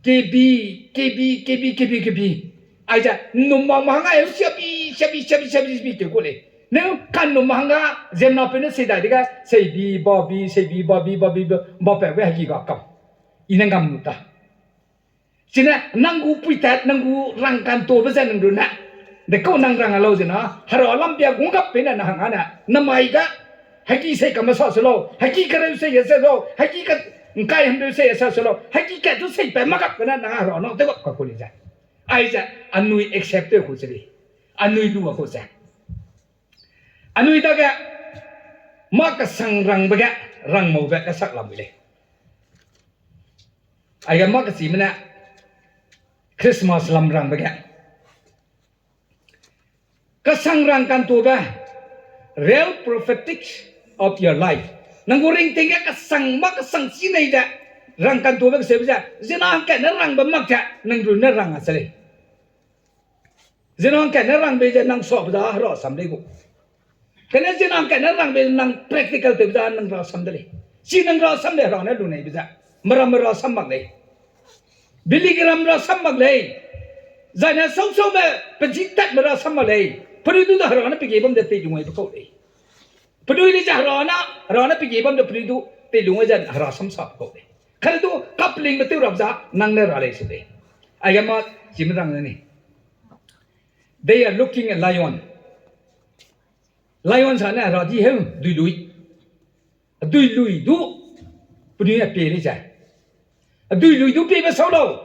kebi, kebi, kebi, kebi, kebi. Aize, nnum mak ma hangge, siabi, siabi, siabi, siabi, siabi, tew ku lei. Ne kan nnum ma hangge, ziemmenapeu ne sei dai dege, seibi, babi, seibi, babi, babi, ba, bape ge hegi ga kam. I ne ngam nu ta. Chine, nang gu puitat, nang gu rangkantuabe ze nang rune. Dekau nang rang a lau zena, Hera lam bia gung gap pe ne nang hang ane, namai ga, hegi sei kame sa se lau, hegi kereu sei ye se lau, hegi ka, ngkai hemreu sei ye sa se lau, hegi kat du sei pa mak gap pe ne nang Hera nang tew gap ka ku lei ze. Aize, anui accept tew ku se lei. Anui lu a ku se. Anui dage, mâ kesang rangbe ge, rangmaube kesak lamui lei. Aige mâ kechime ne, Christmas lam rangbe ge. Kesang rangkantuabe, real prophetics of your life. Nang gu ringting ge kesang, mâ kesang chi nei ze, rangkantuabe keseube ze, zena hangkat ne rangbe mak ze, nang rune rang a se lei. Zena hangkat ne rangbe ze nang suabe za Hera sam lei gu. Kane zena hangkat ne rangbe nang practical tewbe za nang Hera sam de lei. Chi nang Hera sam lei Hera ne luneibe ze. Meram Hera sam mak lei. Billy Graham Hera sam mak lei. Zaine sausau me pezi tat me Hera sam mak lei. Penui du da Hera ne pege bam de tei lung aibe kau lei. Penui lei ze Hera ne, Hera ne pege bam de penui du tei lung ai ze Hera sam sa kau lei. Kane du kaplingbe tew rap za nang ne ra lei se lei. Aige mâ chime rang ne ni. They are looking a lion. Lion sa ne Hera di heu, duilui. Duilui du, penui a pie lei ze. Duilui du piebe sau lau.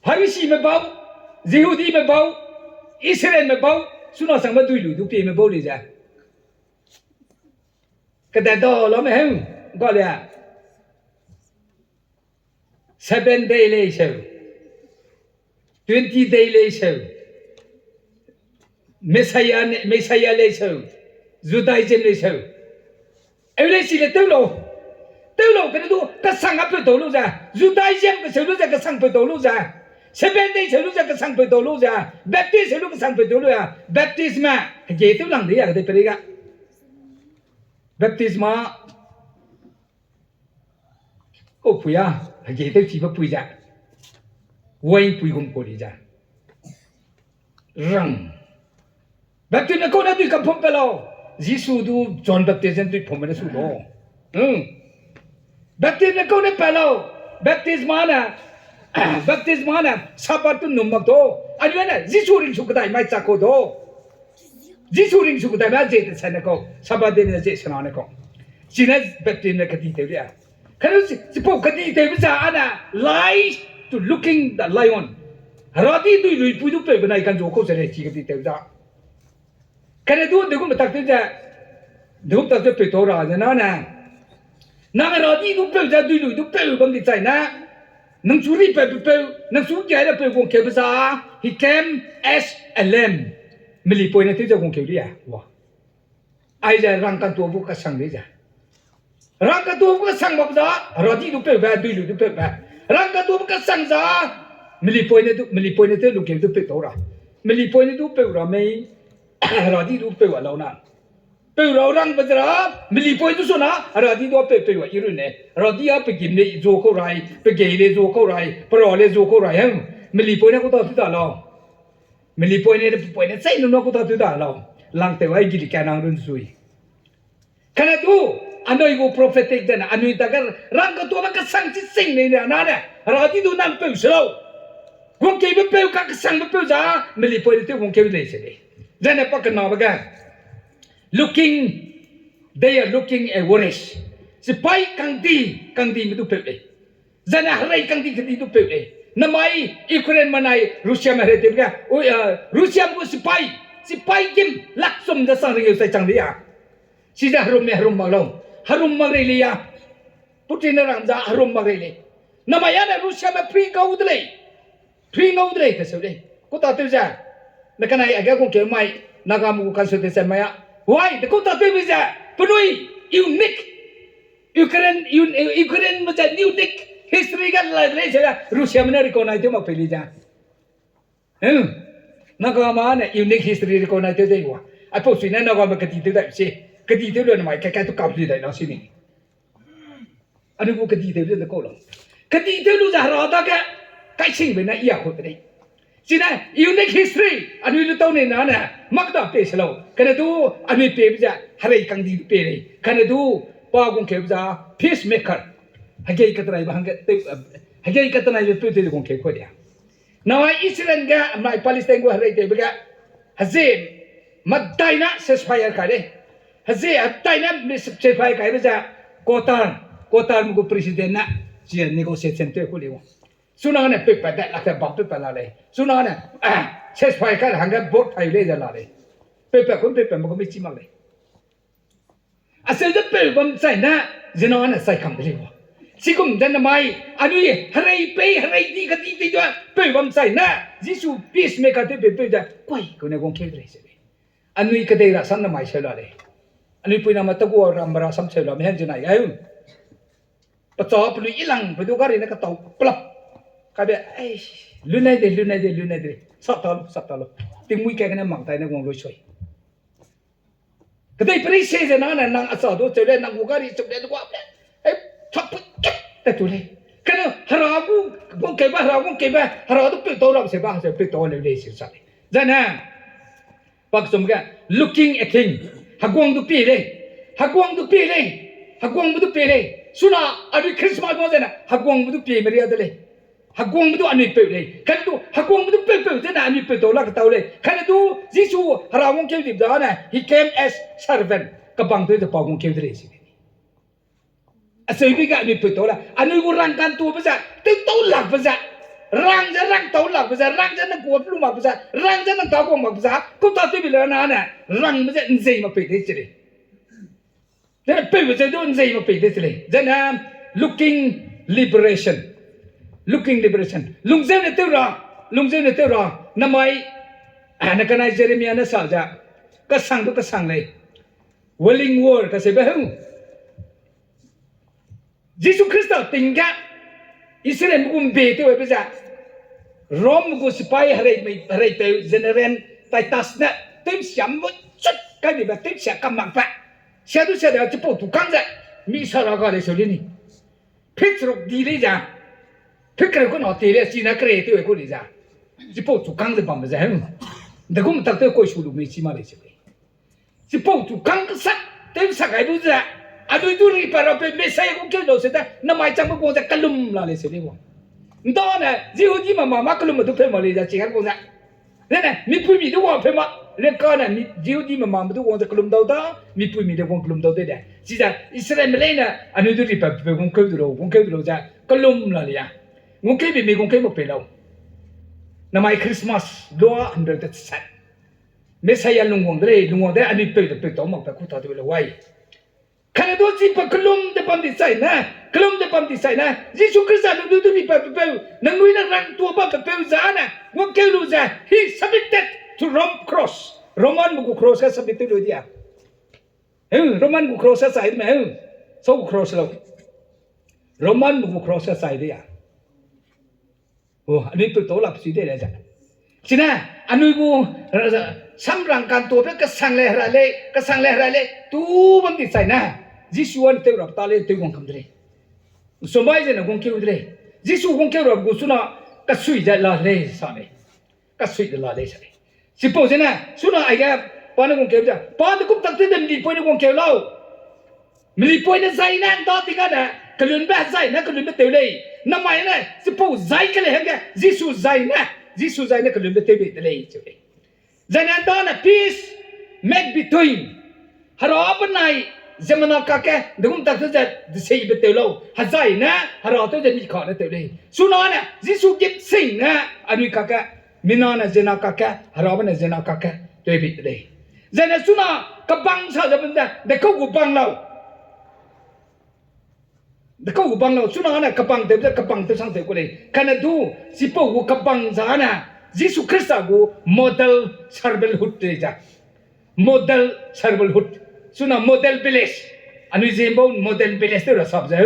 Pharisime bau, Jehudime bau, Israelme bau, suna sangbe duilui du pieme bau lei ze. Kede da lame heu, ga lei. Seven day lei seu. Twenty day lei seu. Messiah ne, Messiah lei seu. Judaism lei seu. Eu lei si le tew lau. Tew lau kene du kesang a peu tau lu ze. Judaism ke seu lu ze kesang peu tau lu ze. Seven day seu lu ze kesang peu tau lu ze. Baptist seu lu kesang peu tau lu ze. Baptisme hege tew lang de ya de peri ga. Baptisma Kau pui a, hege tew chibe pui ze. Wine pui gum kau di ze. Rang. Baptisme kau ne dui kampum pe lau. Jisu du John Baptist ne dui pum ne su do. Hmm. Baptisme kau ne pe lau. Baptisma ne, baptisma ne Sabbath tu num mak do. Anui ne Jisu ringsu kedai mai chak kau do. Jisu ringsu kedai mai ze te sa ne kau. Sabbath de ne ze sena ne kau. Chine baptisme kedi tew ria. Kane chi, chipau kedi tewbe za ane, lies to looking the lion. Hera di dui lui pui du peu benai kan zu kau ze lei chi kedi tewbe za. Kane du degum tak tew ze, degum tak tew peu tau ra ze na ne. Nang hera di du peu ze dui lui du peu bam di chai na. Nang chu ri pe peu, nang chu giai le peu guangkeube za, he came as a lamb. Melipoine tew ze guangkeu di a, wa. Aize rangkantuabe kasang di ze. Rangkantuabe kasang mak za, heradi du peube, dui lu du peube. Rangkantuabe kasang za, melipoine du, melipoine tew lungkeu du peu tau ra. Melipoine du peu ra mei, heradi du peu a lau na. Peu rau rangbe ze ra, melipoi du suna, heradi du peu peu wa i runne. Heradi a pe gim le i zuakau rai, pe gei le zuakau rai, pe ra le zuakau rai, hem. Melipoine ku ta tew da lau. Melipoine de pepoine chai nuna ku ta tew da lau. Langtew ai gili ka nang run sui. Kane du, anui gu prophetic dene, anui dage rangkatuabe kasang chi sing nei ne, nane, heradi du nang peu se lau. Guangkeube peu ka kasangbe peu za, melipoine tew guangkeu lei se lei. Zane pa kenabe ge, looking, they are looking a worse. Sipai kangdi, kangdime du peu lei. Zane herei kangdi kedi du peu lei. Namai Ukraine manai Russiame herei tewbe ge, ui, a, Russiame gu sipai, sipai gim lakchum ze sang ringeu sai chang di a. Chize herumme herum mak lau. Herum mak rei lei a. Putin ne rang za herum mak rei lei. Namai ane Russiame free ngau de lei. Free ngau de lei kaseu lei. Ku ta tew ze. Ne kanai age guangkeu mai, Nagame gu consultation mai a. Why? De ku ta tewbe ze. Penui unique Ukraine, un-, Ukraineme ze unique history ga lai de lei ze Russiame ne recognize tew mak pei lei ze. Nagame ne unique history recognize tew dei wa. Aipau suine Nagame kedi tew dai se. Kedi tew lu namai kaikai tu kap li dai na sini. Anui gu kedi tew lu de kau lau. Kedi tew lu ze hera dage kaisingbe ne i a kau de lei. Chine unique history anui lu tau nei na ne, mak da pei se lau. Kane du anui peibe ze herei kangdi pei lei. Kane du pa guangkeube za peacemaker. Hegei katenaibe hangge tew, hegei katenaibe peu tew de guangkeu kau dia. Namai Israel ge, namai Palestine gu herei tewbe ge, heze medai ne ceasefire kai lei. Heze hedai ne ceasefire kaibe ze Qatar, Qatarme gu president ne, chi negotiation tew ku lei wa. Chuna ne peupat de lak ze bam peupat la lei. Chuna ne, ah, ceasefire kai hangge vote thai lei ze la lei. Peupat kun peupatme gu mei chi mak lei. Acheu ze peu bam chai ne, zena ne chai kam de lei wa. Chigum ze namai, anui herei pei, herei di kedi di dua peu bam chai ne, Jisu peacemaker tew peu peu ze, kuai kau ne guangkeu de lei se lei. Anui kedei rasam namai seu la lei. Anui puiname ta gu ram rasam seu la me hen zenai gai u. Pecha pelui ilang pe du gari ne katau pelap. Kabe, ei, lunai de, lunai de, lunai de. Sap ta lu, sap ta lu. Tingmui ka gene mang tai ne guang lui sui. Kedei perei se ze nang ne nang acha du cheu lei, nang gu gari cheu lei, lua lei. Ei, thap put kit te tu lei. Kane hera gu, guangkeube, hera guangkeube, hera du peu tau ra se ba, se peu tau leu lei se sa lei. Zane, pak sum ge, looking a king. Heguang du pie lei. Heguang du pie lei. Heguangbe du pie lei. Suna, anui Christmas bau zene, heguangbe du pie meria de lei. Heguangbe du anui peu lei. Kane du, heguangbe du peu peu zene anui peu tau la ketau lei. Kane du, Jisu hera guangkeu dip dane, he came as servant. Kebang tew ze pa guangkeu de lei si. Acheu bi ge anui peu tau la. Anui gu rangkantube ze, tew tau lakbe ze. Rang ze rang tau lakbe ze, rang ze nang guap lu makbe ze, rang ze nang ta guang makbe ze, kau ta tew bi le nane, rangbe ze nzei mak pei de se lei. Zene peube ze du nzei mak pei de se lei. Zene looking liberation. Looking liberation. Lungzeu ne tew ra, lungzeu ne tew ra, namai, ah, ne kanai Jeremia ne sa ze, kasang du kasang lei. Wailing Wall kaseube heu. Jisu Khrista ting ge, Israelme gu mbe tewbe ze, Rome gu sipai herei mei, hereipeu general Titus ne, tewsia mut chut kai dibe, tewsia kamakbe. Sia du sia de, chipau tu kang ze, mi sara ga lei seu lei ni. Phit seruk di lei ze, phit kereu kena te lei, chine kere tew ku lei ze. Chipau tu kang ze bambe ze, hem. Degum tak tew koi su lu mei chi ma lei seu lei. Chipau chu kang kesak, tew sak gai lu ze, anui du ri pa ra pe Messiah gu keu lau se da, namai changbe guang ze kelum la lei se lei wang. Ndane, Jihudime mâ mâ kelum du peu ma lei ze, chi gai guang ze. Zene, mipuimi du wang peu ma, le kane, mi, Jihudime mâ me du wang ze kelum dau da, mipuimi de wang kelum dau de de. Chize, Israelme leine, anui du ri pa pe guang keu du lau, guang keu du lau ze, kelum la lei ya. Guang keu bi mi guang keu mak pei lau. Namai Christmas, lua hangdeu te set. Messiah lungwang de lei, lungwang de anui peu de peu tau mak pe ku ta de le wai. Kane du chi pe kelum de bam di chai ne, Kelum de bam di sai ne, Jisu Khrista nang du du ni pa pepeu, nangnui ne rangtua bam pepeu zane, wangkeu lu ze, he submitted to Rome cross. Roman me gu cross ge submit tew lu dia. Heu, Roman gu cross ge sai de me, heu. Sau gu cross lau. Roman me gu cross ge sai de ya. O, anui peu tau lak chi de le ze. Chine, anui gu, eh, samrang kantuabe kesang le hera lei, kesang le hera lei, tu bam di sai ne. Jisu ane tew rap ta lei, tew guang kam de lei. Sumai ze ne guangkeu de lei. Jisu guangkeu rap gu suna, kasui ze la lei sa lei. Kasui ze la lei sa lei. Chipau zene, suna aige, pa ne guangkeu ze, pa de kum tak te de melipoine guangkeu lau. Melipoine zai ne, nda ting gane, kelunbe zai ne, kelunbe tew lei. Namai ne, chipau zai ke lei hangge, Jisu zai ne, Jisu zai ne kelunbe tew bei de lei, cheu lei. Zai ne nda ne peace make between. Hera benai ziemmena kakge, degum tak te ze, deseibe tew lau. Hezai ne, hera tew ze mi ka ne tew lei. Suna ne, Jisu gip sing ne, anui kakge, mina ne ziena kakge, hera bene ziena kakge, tew bei de lei. Zai ne suna, kebang sa ze bam ze, dekau gu bang lau. Dekau gu bang lau, chuna ne kebang tew ze kebang tew sang tew ku lei. Kane du, chipau gu kebang zane, Jisu Khrista gu model servanthood lei ze. Model servanthood. Chuna model village. Anui Zeme bau model village tew ra sap ze.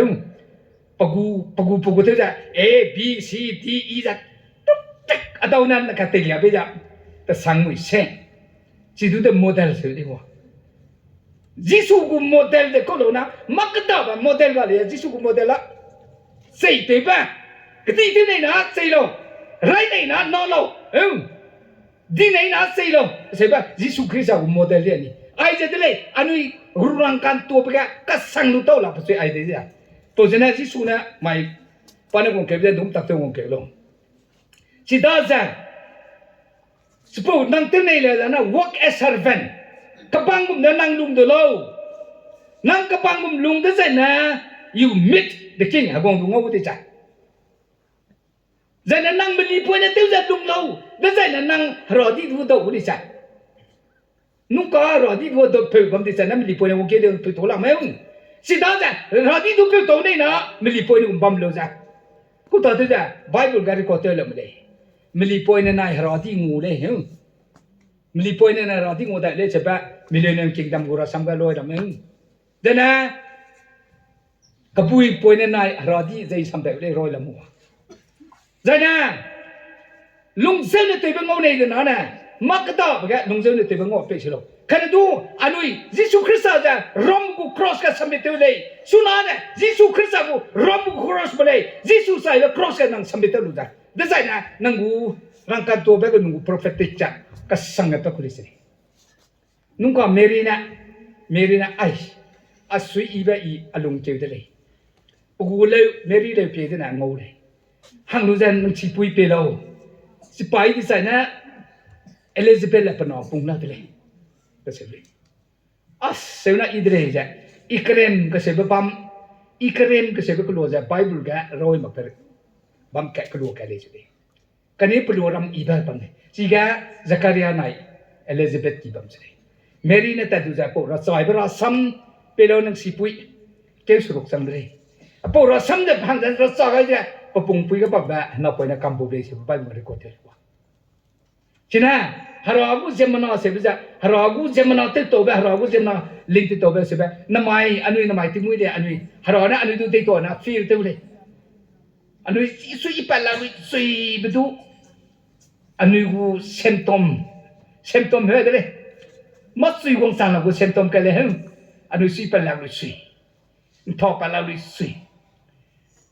Pagu, pagu, pagu tew ze. A, B, C, D, E ze. Tuk tek, adau nan ka teilia bei ze. Te sang mui se. Chi du de model seu di wa. Jisu gu model de kau lau na, mâ kedabe model ga le, Jisu gu model a. Cheitewbe, kedi tew nei na chei lau, rai nei na na lau, di nei na chei lau, seube Jisu Khrista gu model di ni. Aize de lei, anui rurang kantuabe ge kasang lu tau la pe chui ai de ze. Pau zene Jisu ne mai, pa ne guangkeu ze dum tak tew guangkeu lau. Chidaze, chipau nang tew nei le zane work as servant. Kebang gum ne nang lung de lau. Nang kebang gum lung dezaine, you meet the king, heguang du ngau gu di zai. Zaine nang melipoine tew ze lung lau, dezaine nang heradi du dau gu di zai. Nungka heradi du dau peu bam di zai, nang melipoine wangkeu de peu tau lak meu. Chidaze, heradi du peu tau nei na, melipoine gum bam lau zai. Ku ta tew ze, Bible ga record tew lam lei. Melipoine nai heradi ngu lei, heu. Melipoine nai heradi ngu dai lei, cheube, Millennium Kingdom gu rasam ga loi lam meu. Zene, kebuipoine nai heradi zei sam dai lei roi lam ua. Zaine, lungzeune tewbe ngau nei de nane, mâ kedabe ge lungzeune tewbe ngau pei se lau. Kane du, anui, Jisu Khrista ze Rome gu cross ge submit tew lei. Chunane, Jisu Khrista gu Rome gu cross be lei. Jisu chaibe cross ge nang submit tew lu zai. Dezaine, nang gu rangkantuabe ge nang gu prophetic ze, kasangge pe ku lei se lei. Nungka Mary ne, Mary ne, ai, a sui yibe i a lungkeu de lei. Pe gu leu, Mary leu pie dene ngau lei. Hang lu ze nang chipui pie lau. Chipai di zaine, Elizabeth le pe na pung la de lei. Kaseu lei. A seu na i de lei ze, i kerem kaseube bam, i kerem kaseube kelu ze Bible ge roi mak te bam kat kelu kat lei se lei. Kane pelu ram yibe bam lei. Chige Zakaria nai Elizabeth ki bam se lei. Mary ne tat du ze pau rachaibe rasam pie lau nang sipui. Keu seruk chang de lei. Apau rasam ze hang ze racha gai ze, pe pungpui ge bambe, napoine kam bu lei se Bible record tew lei wa. Chine, Hera gu ziemmena seube ze, Hera gu ziemmena tewtaube, Hera gu ziemmena ling tewtaube seube, namai, anui namai tingmui lei anui, Hera ne anui du deitau na feel tew lei. Anui sui pat la lui suibe du, anui gu symptom, symptom he de lei. Mâ sui guang chang la gu symptom kai lei heu, anui sui pat la lui sui. Ntau pat la lui sui.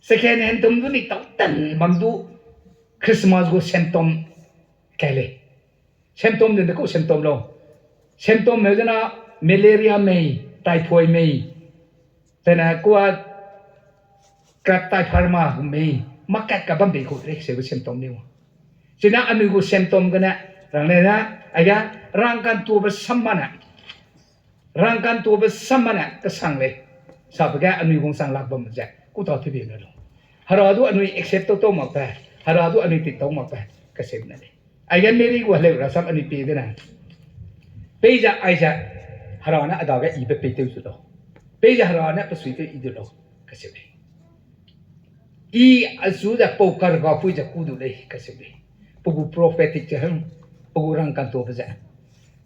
Second hand tum du ni tau tan bam du Christmas gu symptom kai lei. Symptom de de ku symptom lau. Symptom meu zena malaria mei, typhoid mei. Tena kua kat typhoid ma mei. Makat ka bam bei ku de lei seube symptom ni wa. Chine anui gu symptom gene, rang ne na, aiga, rangkantube sam mane. Rangkantube sam mane kesang lei. Sabe ge anui gungsang lak bam ze, ku ta tewbe ne lau. Hera du anui accept tau tau makbe, Hera du anui tik tau makbe, kaseu ne lei. Aige Mary gu heleu rasam anui pie dene. Peize aize, Hera ne a dage yibe pei tew zu lau. Peize Hera ne pe sui tew yi du lau, kaseu lei. I achu ze pau karga pui ze ku du lei, kaseu lei. Pe gu prophetic ze hem, pe gu rangkantuabe ze.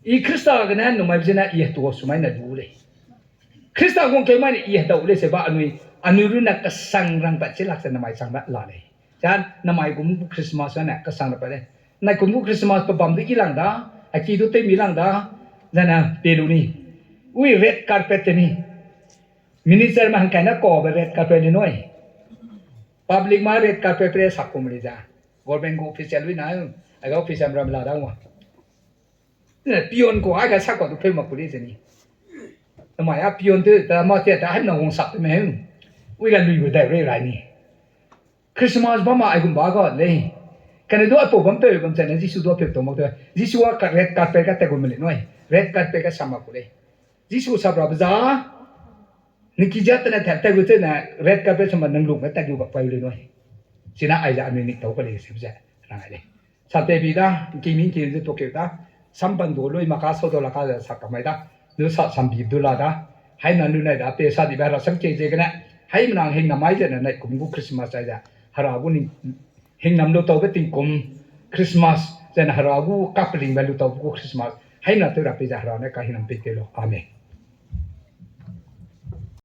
I Khrista gene numai zene i hetua sumai ne du lei. Khrista guang keu mai ne i hedau lei se ba anui, anui runne kesang rangpat chi lak ze namai changbe la lei. Zan namai gum gu Christmas ne kesang rangpat lei. Nai kum gu Christmas pe bam du i lang da, a ki du tew mi lang da, zane pe lu ni. Ui red carpet te ni. Minister me hangkai ne kabe red carpet le nui. Public ma red carpet pe sak kum lei za. Government gu official lui na, a ga official ram la da wa. Peon ku ai ga sak ka du peu mak ku lei ze ni. Namai a peon te, ta ma te, ta haimna wang sak te me heu. Ui ga lui gu dai rei rai ni. Christmas bam ma aigum ba ga lei. Kane du aipau bam peu bam chane Jisu du peu tau mak te. Jisu a ka red carpet ga tat gu me lei nui. Red carpet ga sam mak ku lei. Jisu sap rabe za. Niki ja tene tat tat gu chene red carpet sam ma nang lung ga tat gu bak pai lei nui. Chine aize anui nik tau ka lei se ze. Rang ai lei. Sa te bi da, nki mi nki ze tuakeu da. Sam bam du lui ma ka sau dau la ka ze sa kamai da. Du sa sam bi du la da. Haimna lu nai da pe sa dibe hera sam kei ziegene. Haimna hingnam mai zene nai kum gu Christmas ai ze. Hera gu ning hingnam lu taube tingkum Christmas zene hera gu kapelingbe lu taube gu Christmas. Haimna tew ra pe ze hera ne kahingnam pei tew lau. Amen.